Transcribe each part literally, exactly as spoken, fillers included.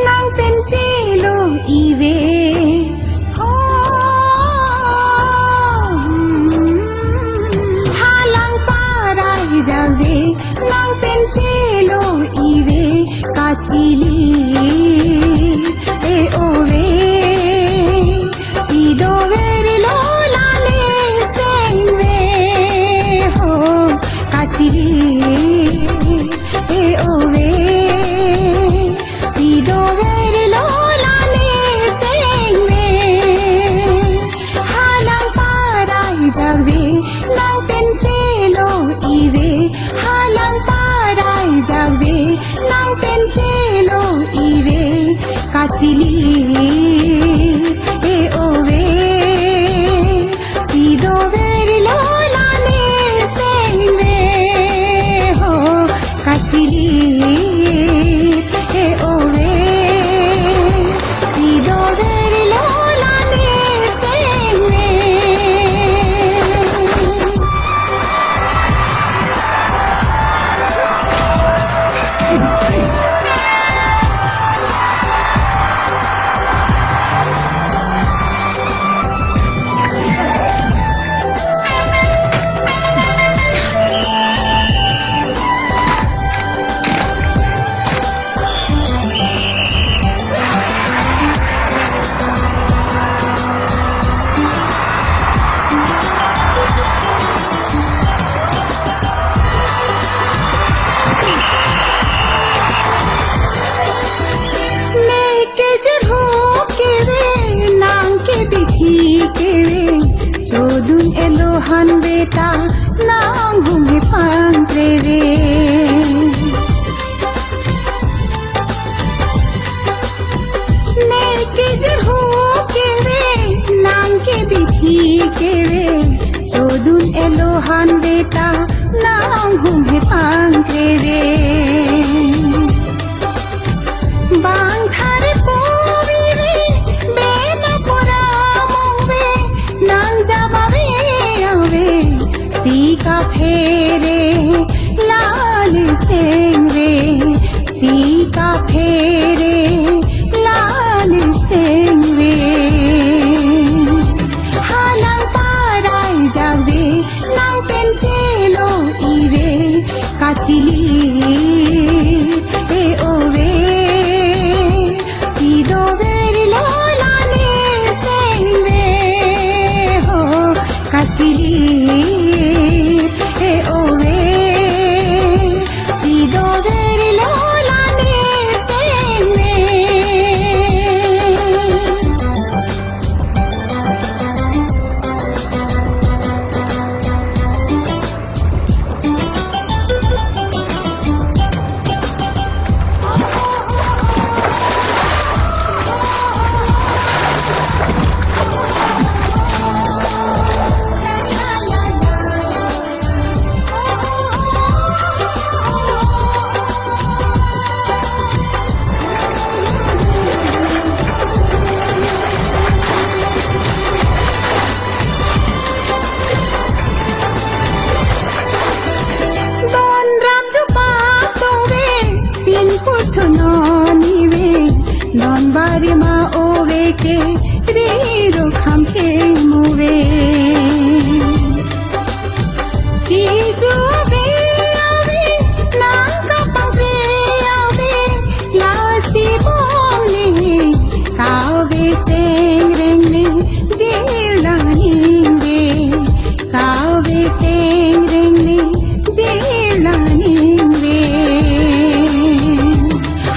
Nang pen chelo ive. Ho. Halang parai jave. Nang pen chelo ive. Kachili. E ove. Si dover lo la ne sengve ho kachili e ove. Si dover lo la ne sengve. Halang parai jave nang pen chelo ive. Halang parai jave nang pen chelo ive. Kachili e ove. Si dover lo la ne sengve ho. Kachili e ove. Si dover lo la ne sengve. Neke jirhu keve, nang ke bithi keve, chodun elo han beta, nang hum he pang kreve. Neke jirhu keve, nang ke bithi keve, chodun elo han beta, nang hum he pang kreve. Bang thare povi ve, bena pura mong ve, nang jaba ve ave, si kaphere la ne sengve, si kaphere la ne sengve. Halang parai jave, nang pen chelo ive, kachili e ove. Si dover lo la ne sengve ho, kachili e ove. Si dover lo la ne sengve. Don ram chupa tong ve, pin pur thu non ni ve, don bari ma ove ke, ri ro kham ke mu ve. Kiju ave ave, nang kapangkre ave, lasi bom ni, kave sengreng ni, jirla ning ve, kave sengreng ni, jirla ning ve.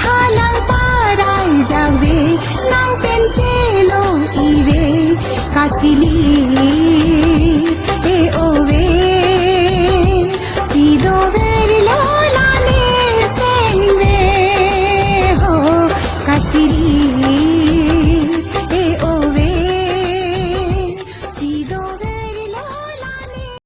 Halang parai jave, nang pen chelo ive, kachili e ove.